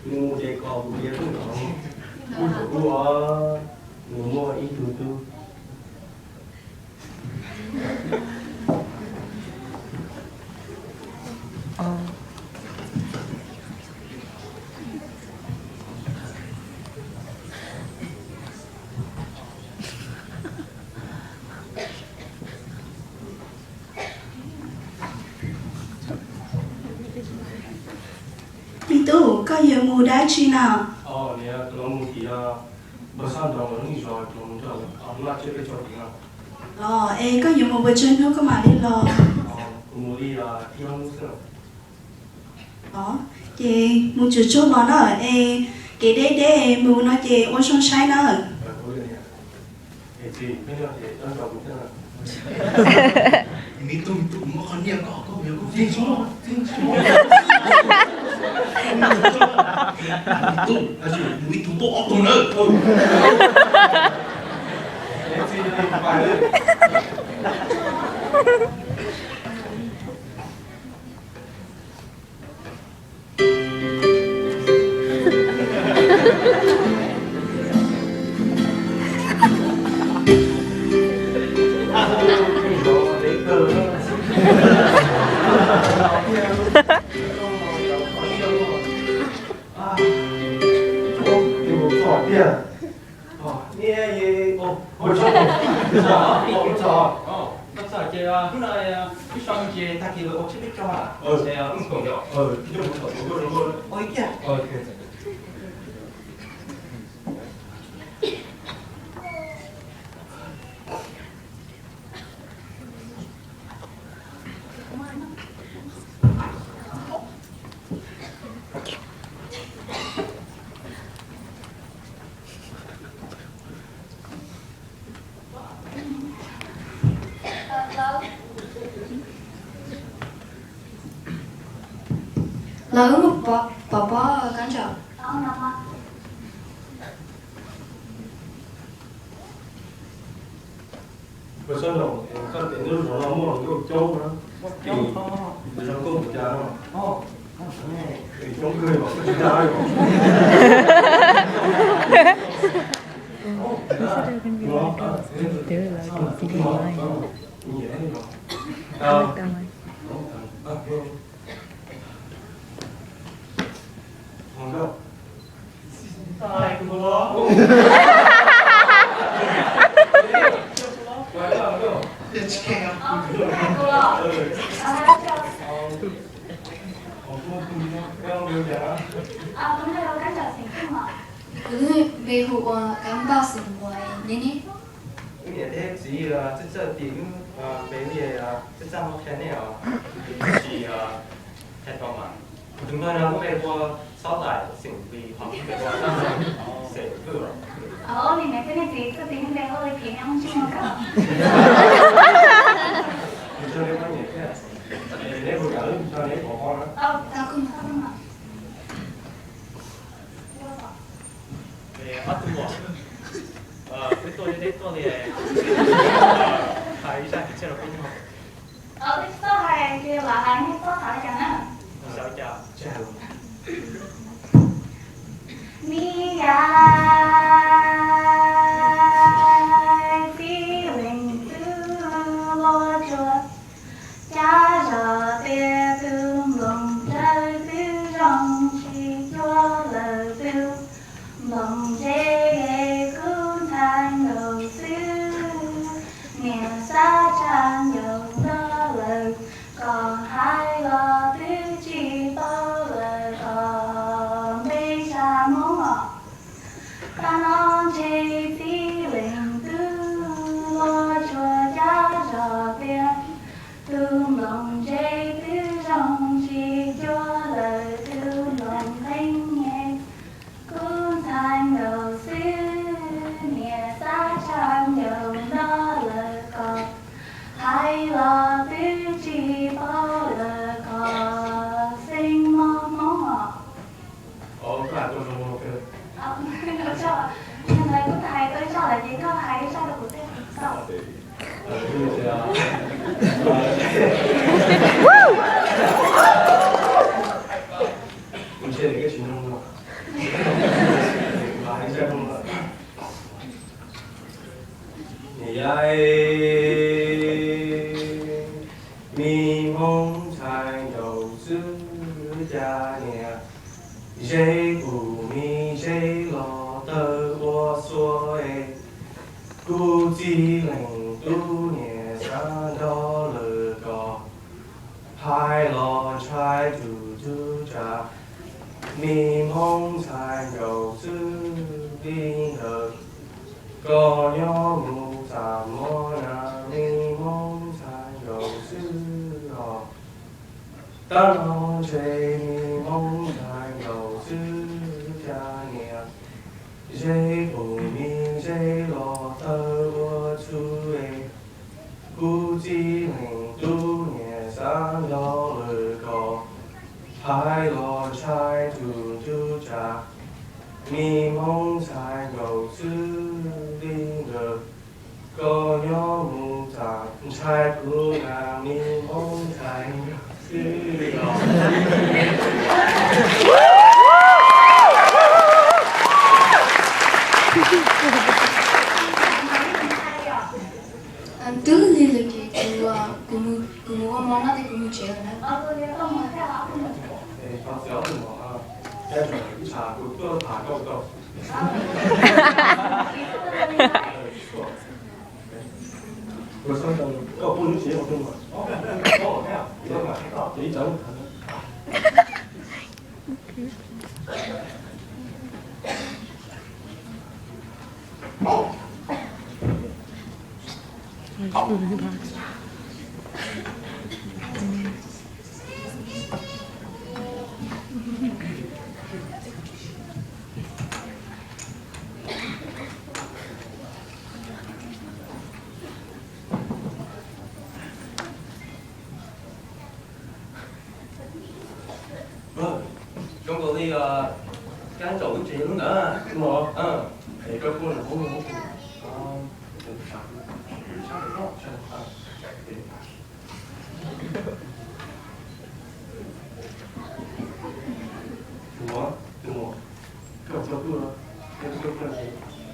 Mus ces koj mus, kuv mus ua, mus muaj ib tug tub. Me tub, koj yuav mus dab tsi na? Los es koj yuav mus puas tsawg hnub koj mam li los? Ces mus tsuag tsuag los na, es kev deb deb mus no ces ua zoo saib na. Hnub no wb so mus ces tag kis lawv ua tshiab peb caug. Ua ib kiag. Lawv, pov pob kab ntsawm. Koj sab nraud, koj tias neb lub zos no muaj nkauj coob na, es lawv zoo nkauj ua cas no? Es coob kawg os, koj tsis dag os. Kuv lub npe hu ua Kab Npauj xeem Npuas, nej ne? Wb niam thiab txiv txawj txawj tim wb npe li txawj txawj qhia nej os, tsis qhia tau mas. Tus npawg no lub npe hu ua Xauv Tais xeem Vis, ho lub npe hu ua Xauv Tais xeem Vwj. Ua li niam thiab nej txiv txawj tim wb npe hu li cas nej mus tsis mus kawg. Neb hu yam wb neb pov pob na. Ob tug, peb tuaj li, peb tuaj li, hais ib zaj kwv txhiaj rau peb mloog. Peb tsis tau hais ces lam hais, nej txhob xav li cas na. Xav li cas? Me yaig txiv leej twg los tsuas, cas zog tias tus nplooj ntsawg twb zoo tsis cuag lawm, tus nplooj ntse kub ntxhais nkaus xwb, niam xav tshaj ncaus nrog lawm, koj hais los twb tsis paub lawm os, npe tsa Hmoob os. Pab no ntshe txiv leej twg los tsuas, cas zog tias tus nplooj ntse twb zoo tsis cuag lawm, tus nplooj nqeeb nyem kub ntxhais nkaus xwb, niam xav tshaj ncaus nrog lawm, koj hais los twb tsis paub lawm, koj xeeb mos Hmoob os. Ntawd kuv hais tau ib zaj lawm ces koj hais ib zaj rau kuv thiab. Ua ntshai li koj tsis mloog no. Kuv hais ib zaj rau lawm. Niam yau, me hmoob ntxhais nraug xwb cas niam, zeb pum me zeb los tawg ua xua es, kuv txiv leej tub niam xav nrog lawv kos, hais los ntshai tus ntub tsav, me hmoob ntxhais nraug xwb li ntawd. Koj nyob mus txaj muag na, me hmoob ntxhais nraug xwb os. Tab no ntshe me hmoob ntxhais nraug xwb cas niam, zeb pum me zeb los tawg ua txhu es, kuv txiv leej tub niam xav nrog lawv kos, hais los ntshai tus ntub tsav, me hmoob ntxhais nraug xwb li ntawd. Koj nyob mus txaj ntshai kuv na, me hmoob ntxhais nraug xwb os. Twb lig lawm ces kuv, kuv mus, kuv mus ua mov no ces kuv mus tsev lawm na. Zoo nkaus li kab tsaus lub tsev lub ntawd. Es koj kuj los hoob hoob. Tus muam, tus muam, koj tau tuaj, koj tau tuaj,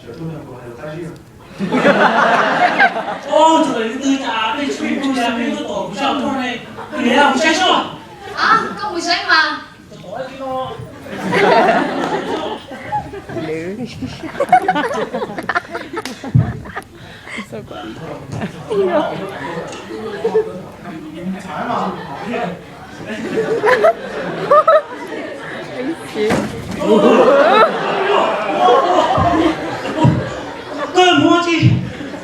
sawv tuaj nrog kuv hais lus dab tsi? Ub, txawm li twg cas peb tsis pub yam peb tuaj tom kuv sab nraud ne, kuv niam kuv saib seb. Koj mus saib mas. Koj muab tsis,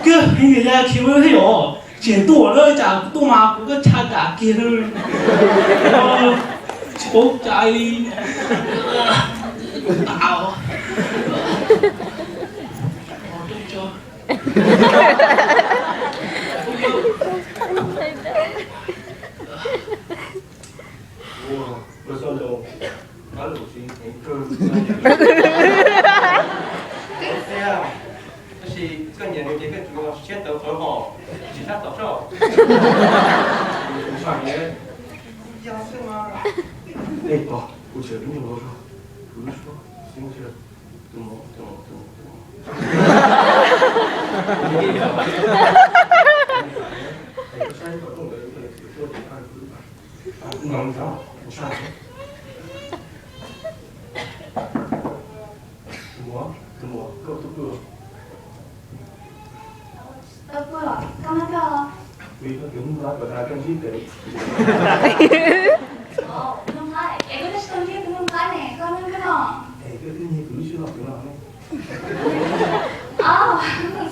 koj niam yau khiav ua thiab yom, tseem tuaj lawm cas kuv tuaj mas kuv koj tshaj dam kiag lawm. Tsis paub cai li. Tab sis koj nyiam nws ces koj tsuas siab tawv qhawv hos, tsis sab tom soj. Ntshai ne. Yog xwb mas. Ej, tos kuv tseem ib nyuag lub, kuv lub suab xeeb ntswg. Tus muam, tus muam, tus muam, tus muam. Tus muam, tus muam, koj tuaj pw. Koj pw, koj noj koj. Kuv yog tus nplog kom tas koj ntsib tes. Nplog, es koj twb tsis tau ntsib tus nplog ne, koj noj koj noj. Es koj twb nyiag kuv lub siab los kuv noj ne. Au,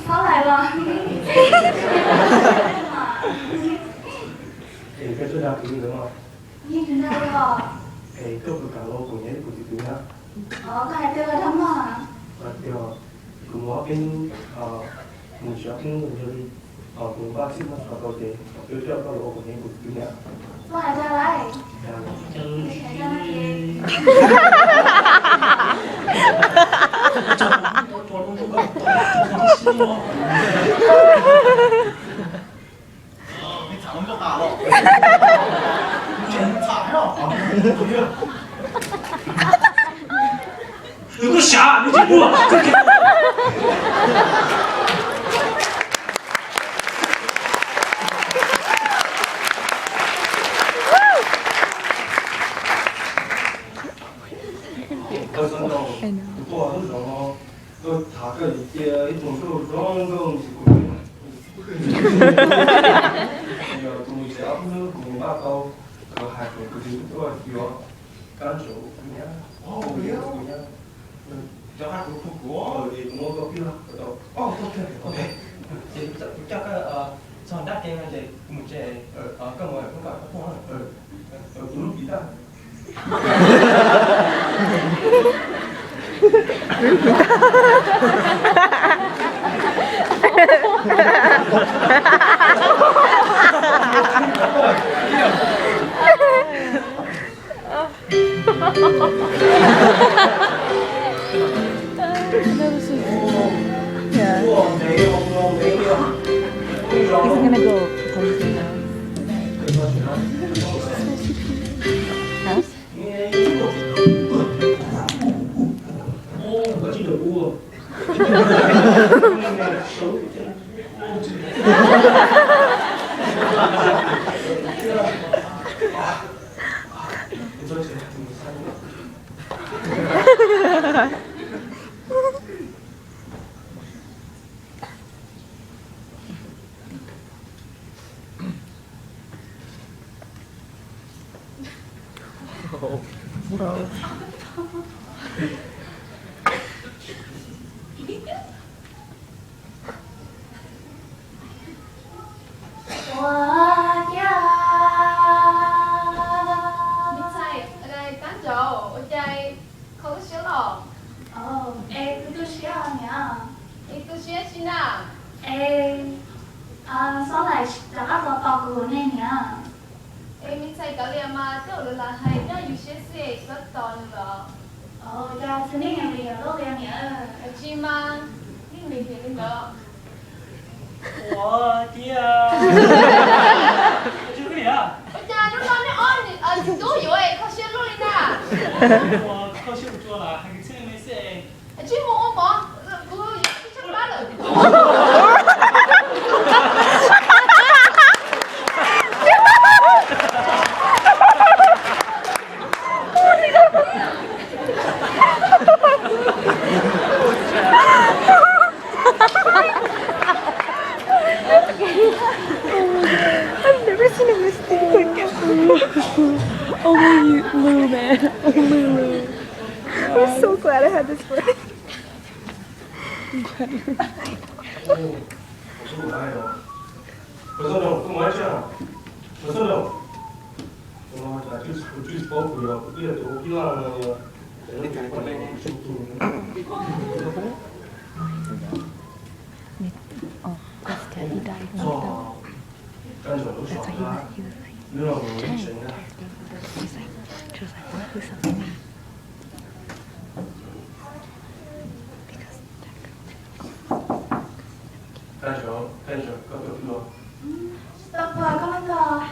txhob hais los. Es koj tseem dag kuv li ntawd no. Yeej tsis dag li os. Es koj puas kam los ua kuv niam thiab kuv txiv tus nyab? Os, koj hais tias koj dag mog. Tias kuv muab peb hnub, mus tsis ob peb hnub ntawd yog li, kuv npaj txhij muab tso tau ces peb coj koj los ua kuv niam kuv txiv tus nyab. Koj hais dag lawm. Nws kuj sav nws tsis muaj. Koj xav nrog kuv tuaj lub zos no, koj tham koj cia ib tug nraug zoo nkauj ntxim kuv. Yog tus mus tsev ob hnub kuv npaj tau, koj hais kom kuv tus tuaj yuav kab ntsaum kuv nyab, kuv nyab. Cov qab kuv pug kuv es kuv muab koj pib los tau. Ces kuv coj koj txog nrab ke no ces kuv mus tsev, koj mus pub koj pog kuv lub pis tag. Yeah. He's gonna go home now. Huh? Ua tiag. Me ntxhais, kab ntsaum ua cas kho lub siab los? Es kuv tu siab niam. Es tu siab tsi na? Es Xob Laim rov qab tos tos kuv ne niam. Es me ntxhais kav liam mas tej zaum lawv lam hais nyob yus siab xwb es txhob tos nws los. Cas txiv neej nws li yog lub qia niam. Tsis mas, neej nws li ntawd. Ua tiag. Ua cas hnub no nej ob txiv tub yuav kho siab luaj li na? Kho siab ua tsuas lam hais kwv txhiaj me xwb. Tsis mus ua mov, kuv yuav tshaib plab lawm. I've never seen a mistake like that. Only you, Lou, man. Only Lou. I'm so glad I had this friend. Oh, 'cause Daddy died. That's why he was, he was like, "Dang." He's like, she was like, "What? Who said that?" Because that girl didn't. Tau puas koj leej tog?